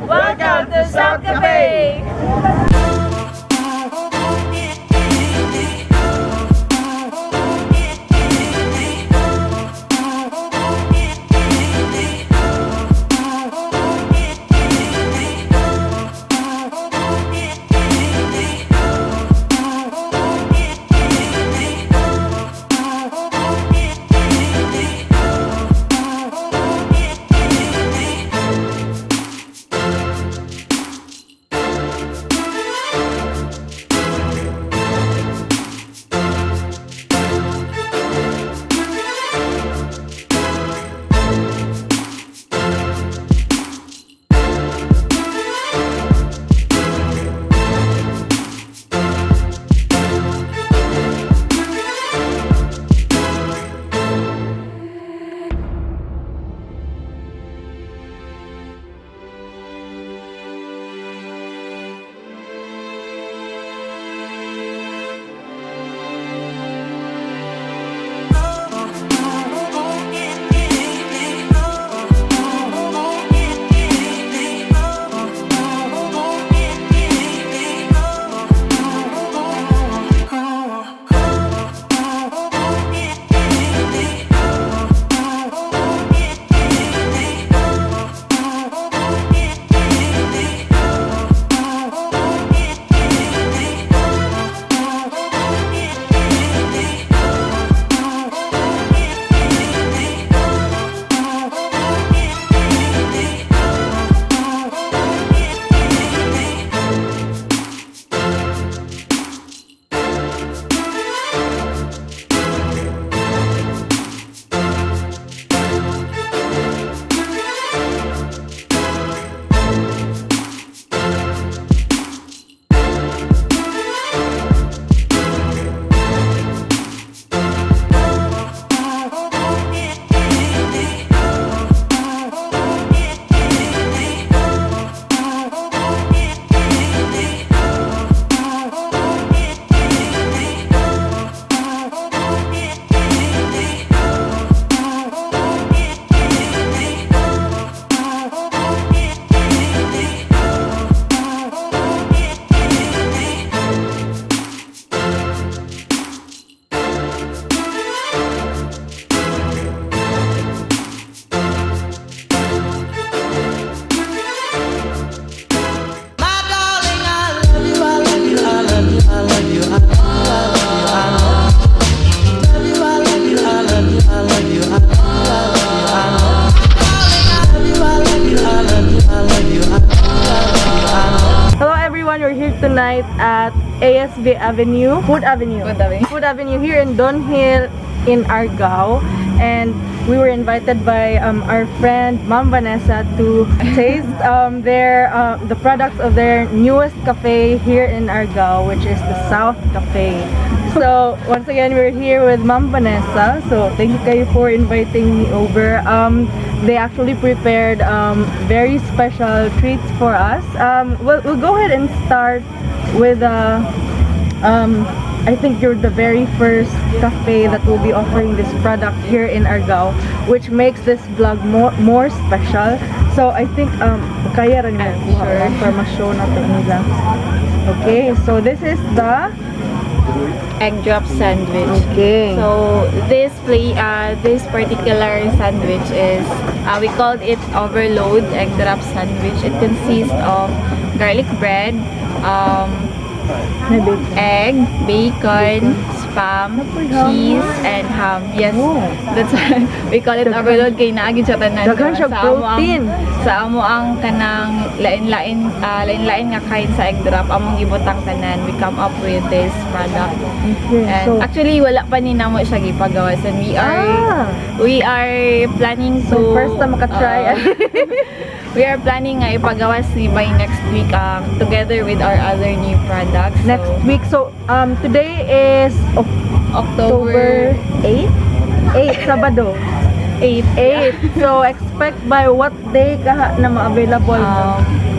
Welcome to South Cafe! Hello everyone, we're here tonight at ASB Avenue, Food Avenue. Food Avenue. Food Avenue here in Dunhill in Argao. And we were invited by our friend Ma'am Vanessa to taste the products of their newest cafe here in Argao, which is the South Cafe. So once again, we're here with Ma'am Vanessa. So thank you kayo for inviting me over. They actually prepared very special treats for us. We'll go ahead and start with I think you're the very first cafe that will be offering this product here in Argao, which makes this vlog more special. So I think kaya rin mo kuha para ma-show natin nila. Okay, so this is the Egg drop sandwich. Okay. So this particular sandwich is we called it overload egg drop sandwich. It consists of garlic bread, May bacon. Egg, bacon, spam, cheese, and ham. Yes, Oh. that's why we call it overload kay naa gyud siya tanan. Daghan siya Sa amo ang- protein. Sa amo ang kanang lain-lain nga kind sa egg drop among gibutang tanan. We come up with this product. Okay, And so actually wala pa ni namo siya gipagawas and we are we are planning So to first time makatry. Oo. We are planning nga ipagawas ni by next week together with our other new products. So, Next week. So today is October October 8? 8, Sabado. 8. 8. So expect by what day ka na ma-available?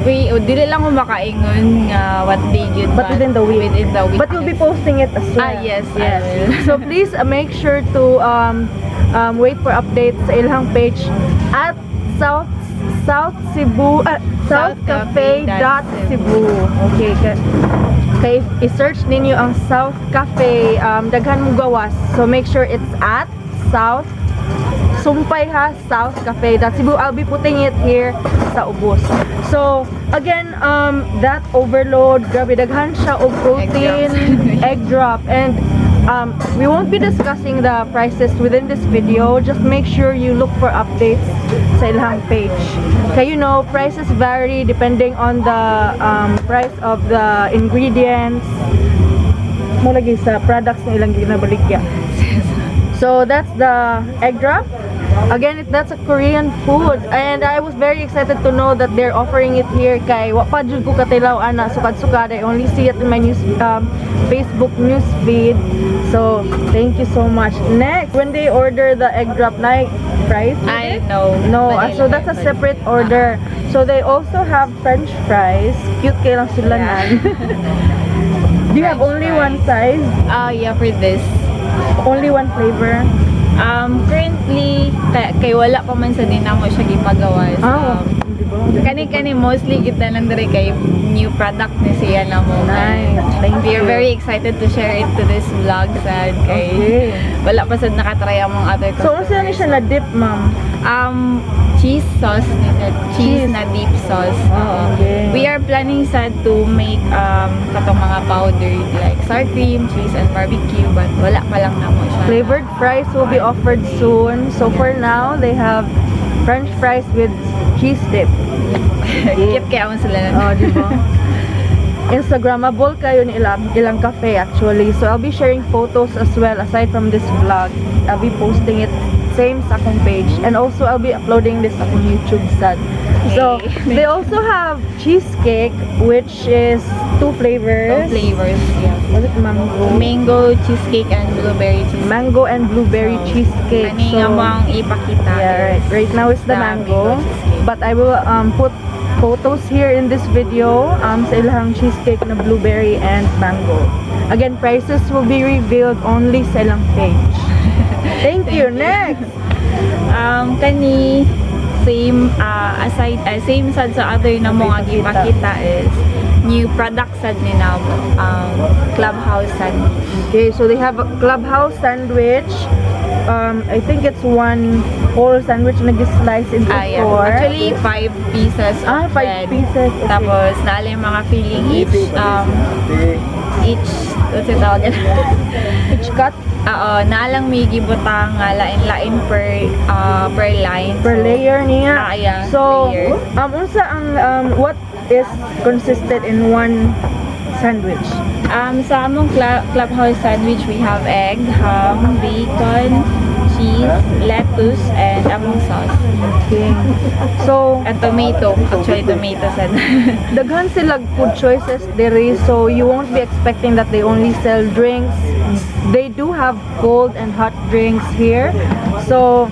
We oh, dili lang ko makaingon nga what day gyud, But within the week. Within the week. But you'll be posting it as well. Ah, yes, I will. So please make sure to wait for updates sa ilang page at South South Cebu, South Cafe dot Cebu. Okay, kay i-search ninyo ang South Cafe, daghan mo gawas. So make sure it's at South Sumpay ha, South Cafe dot Cebu. I'll be putting it here sa ubos. So, again, that overload, grabe, daghan siya og protein, egg drop, and we won't be discussing the prices within this video. Just make sure you look for updates sa ilang page. Kay prices vary depending on the price of the ingredients. Mao lagi sa products na ilang ginabaligya. So that's the egg drop. Again, that's a Korean food and I was very excited to know that they're offering it here kay wa pa jud ko katilaw ana sukad-sukad. I only see it in my news Facebook news feed. So, thank you so much. Next, when they order the egg drop, naay fries with I it? Know. No, so that's a separate order. So they also have French fries. Cute kaayo lang sila nan. Do you have French only fries. One size? Yeah, for this. Only one flavor? Currently, kay wala pa man sa namo siya gipagawas. Ah, di ba? Kani mostly kita lang diri kay new product ni siya namo. Nice. Thank We are you. Very excited to share it to this vlog sad kay wala pa sad nakatry ang mga other So, unsa ni siya na dip, ma'am? Cheese sauce ni siya. Cheese Cheese. Na deep sauce. Oh, okay. We are planning sad to make katong mga powdered like sour cream, cheese and barbecue, but wala pa lang namo siya. Flavored fries will be offered soon. So for now, they have French fries with cheese dip. Cute kaayo mo sila. Oh, di ba? Instagrammable kaayo ni ilang cafe actually. So I'll be sharing photos as well aside from this vlog. I'll be posting it same sa akong page and also I'll be uploading this sa akong YouTube sad. So Hey. They also have cheesecake, which is two flavors. Two flavors, yes. Was it mango? Mango cheesecake and blueberry cheesecake. Mango and blueberry So, cheesecake. Kani nga So, mo ang ipakita yeah, right. is Right now is the mango. cheesecake. But I will put photos here in this video sa ilang cheesecake na blueberry and mango. Again, prices will be revealed only sa ilang page. Thank you. Next! Kani same aside same sad sa other na mga Ipakita. Gipakita is new product sad ni na clubhouse sandwich. Okay, so they have a clubhouse sandwich. I think it's one whole sandwich na slice into Ah, yeah. four. Actually, five pieces of Ah, five bread. Pieces. Okay. Tapos, naala yung mga filling each, what's it tawag? Each cut Oo, naalang may gibutang nga lain-lain per line. Per So, layer niya. Ah, yeah, So, layer. Unsa ang what is consisted in one sandwich? Sa among clubhouse sandwich, we have egg, ham, bacon, cheese, lettuce, and among sauce. Okay. So, And tomato. Actually, tomato sad. Daghan sila food choices diri, so you won't be expecting that they only sell drinks. They do have cold and hot drinks here. So,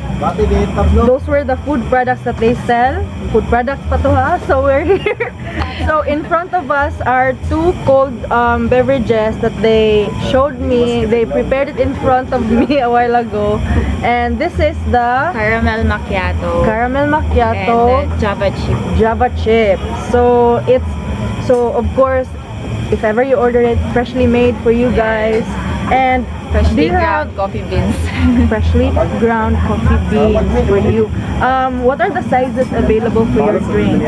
those were the food products that they sell. Food products pa to ha. So we're here. So in front of us are two cold beverages that they showed me. They prepared it in front of me a while ago. And this is the Caramel macchiato. Caramel macchiato. And the Java chip. Java chip. So of course, if ever you order it, freshly made for you guys. And do Freshly you have ground coffee beans. Freshly ground coffee beans for you? What are the sizes available for your drink?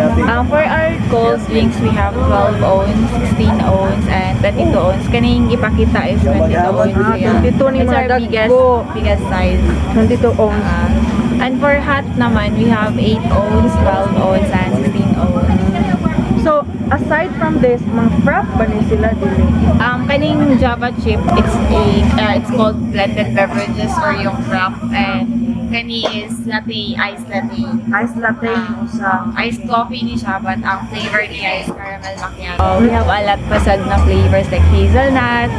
For our cold drinks, we have 12 ounce, 16 ounce, and 22 ounce. Kaning ipakita is 22 ounce. Ah, Yeah. 22 ni It's mga our biggest, dagko. Biggest size. 22 ounce. And for hot naman, we have 8 ounce, 12 ounce, and 16 ounce. So, aside from this, mga frap ba ni sila dili? Kaning Java chip, it's called blended beverages or yung frap. And kani is latte, iced latte. Ice latte usa. Iced coffee ni siya, but ang flavor niya is caramel macchiato. We have a lot pa sad na flavors like hazelnut,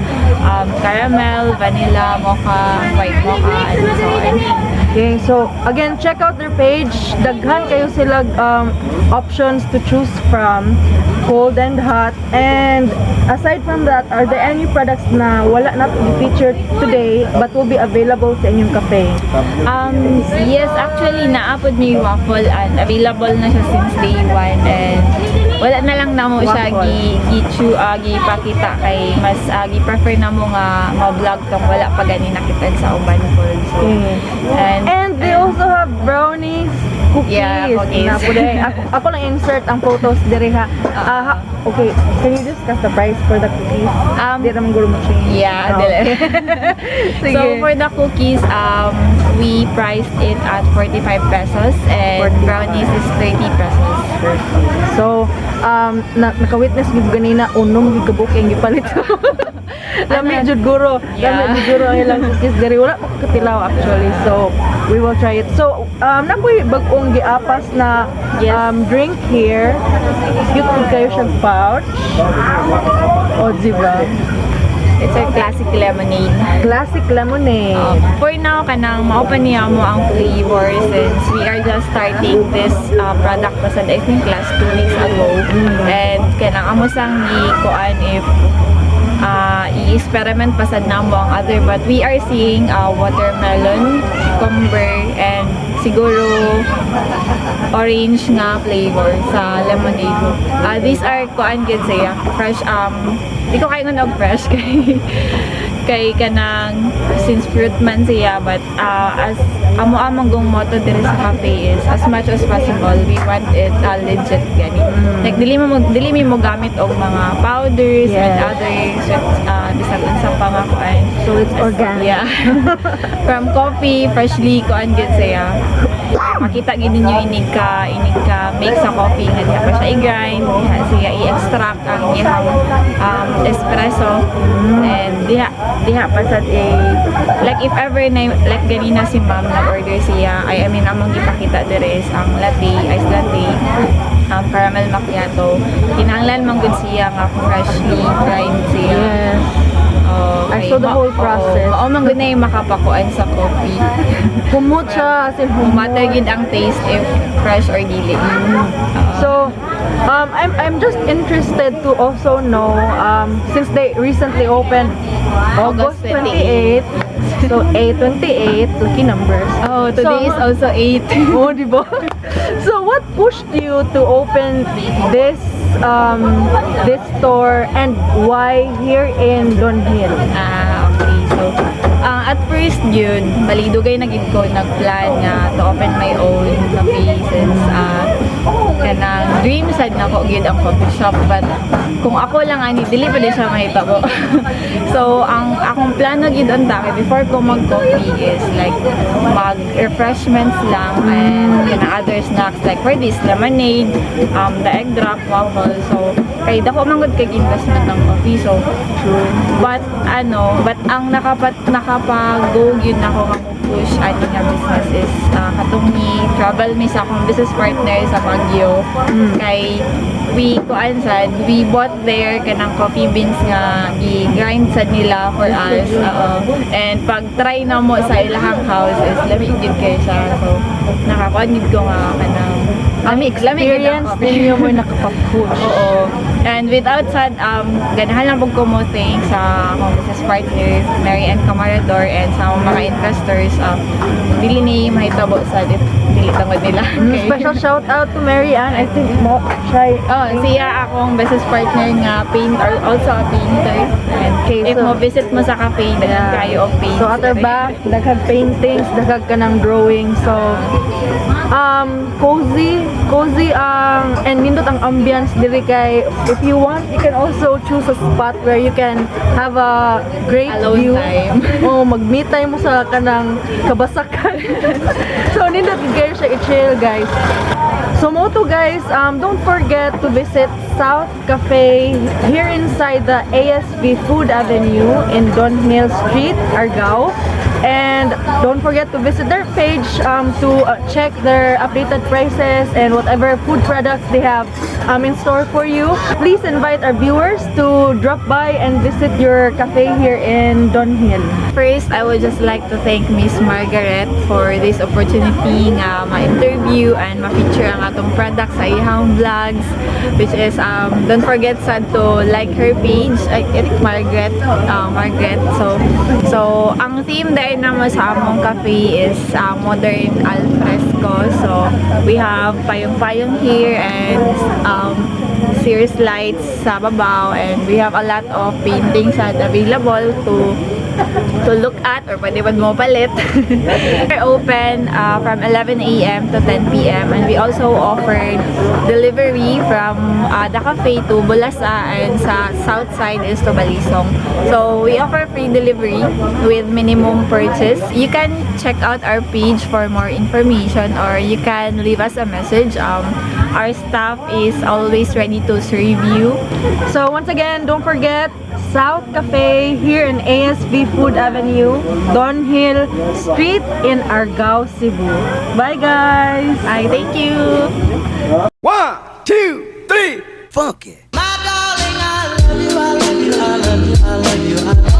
caramel, vanilla, mocha, white mocha, and so on. Okay, so again, check out their page. Daghan kaayo sila options to choose from, cold and hot. And aside from that, are there any products na wala na featured today but will be available sa inyong cafe? Yes, actually, naa pod may waffle and available na siya since day one and wala na lang namo siya Waffle. Gi gipakita kay mas gi prefer namo nga ma-vlog tong wala pa gani nakita sa uban po. So, and And they also have brownies, cookies. Yeah, cookies. Naa pod eh. Ako lang insert ang photos diri ha. Ah, okay, can you discuss the price for the cookies? Di naman guro mo change. Yeah, Oh. dili. Sige. So for the cookies, we priced it at 45 pesos and 45. Brownies is 30 pesos. So, naka-witness gyud ganina, unom gyud kabuok ang gipalit. Lami jud guro. Lami jud guro ang ilang cookies diri. Wala pa ko katilaw actually. So, we will try it. So, naa poy bag-ong giapas na drink here. Cute pud kayo siyang pouch. O, di ba? It's our classic lemonade. Classic lemonade. For now, kanang mao pa niya mo ang flavor since we are just starting this product pa sad, I think, last 2 weeks ago. And kanang amo sang gi-kuan if i-experiment pa sad namo ang other, but we are seeing watermelon, cucumber, and siguro orange nga flavor sa lemonade. These are kuan gid siya, fresh. Di ko kayo og fresh kay kanang since fruit man siya, but as amo among gong motto diri sa cafe is as much as possible we want it legit gani. Like dili mi mo gamit og mga powders and other sweet, bisan unsa pa nga kuan. So, it's organic. Yeah. From coffee, freshly kuan gid siya. Makita gid ninyo inig ka make sa coffee nga diha pa siya i-grind, diha siya i-extract ang iyang espresso and diha pa sad eh, like if ever na like ganina si ma'am nag-order siya ay, I mean, among gipakita dire is ang latte, ice latte, caramel macchiato. Kinahanglan man gud siya nga freshly grind siya. Oh, I saw the whole process. Oo, mao man gud na yung makapakuan sa coffee. Humot siya, as in humot. Matter gid ang taste if fresh or dili. So, I'm just interested to also know, since they recently opened August August 28, so 828, lucky numbers. Oh, today So, is also 8. Oh, di ba? So, what pushed you to open this store and why here in Dunhill? Ah, okay. So, at first yun, bali dugay na gid ko nagplan nga to open my own cafe since kanang dream sad nako gyud ang coffee shop, but kung ako lang ani, dili pa din siya mahitabo. So, ang akong plano gyud unta kay before ko mag-coffee is like mag refreshments lang and kanang other snacks like for this lemonade, the egg drop, waffle. So, kay dako man gud kay investment ng coffee. So, but ano, but ang nakapag-go yun ako nga mo push ani nga business is katong ni travel mi sa akong business partner sa Baguio kay we kuan sad, we bought there kanang coffee beans nga gi-grind sad nila for us. Oo. And pag try na mo sa ilahang house is lami gid kay siya. So nakakuan gid ko nga kanang lami gid ang Experience coffee. ninyo mo nakapapush. Oo. And without sad, ganahan lang pud ko mo thank sa akong business partner, Mary Ann Camarador, and sa akong mga investors. Dili ni mahitabo sad if dili tungod nila. Okay. Special shout out to Mary Ann. I think mo try. Oh, siya akong business partner nga paint or also a painter. And Okay, if mo visit mo sa cafe, daghan kayo og paints. So ato ba, daghang paintings, daghang kanang drawing. So cozy, cozy ang and nindot ang ambience diri kay if you want, you can also choose a spot where you can have a great Alone view. Time. Oh, mag-me time mo sa kanang kabasakan. So nindot gid kayo siya i-chill, guys. So mao to, guys, don't forget to visit South Cafe here inside the ASV Food Avenue in Dunhill Street, Argao. And don't forget to visit their page to check their updated prices and whatever food products they have in store for you. Please invite our viewers to drop by and visit your cafe here in Dunhill. First, I would just like to thank Miss Margaret for this opportunity nga ma-interview and ma-feature ang atong product sa iyang vlogs, which is don't forget sad to like her page, ay, I think Margaret. So ang theme dahil naman sa among cafe is modern al fresco. So we have payong-payong here and series lights sa babaw, and we have a lot of paintings that available to look at or pwede ba mo palit. We're open from 11 a.m. to 10 p.m. and we also offer delivery from the cafe to Bulasa and sa south side is to Balisong. So we offer free delivery with minimum purchase. You can check out our page for more information or you can leave us a message. Our staff is always ready to serve you. So once again, don't forget South Cafe here in ASV Food Avenue, Donhill Street in Argao, Cebu. Bye, guys! Ay, thank you! One, two, three, Funky. My darling, I love you, I love you, I love you, I love you, I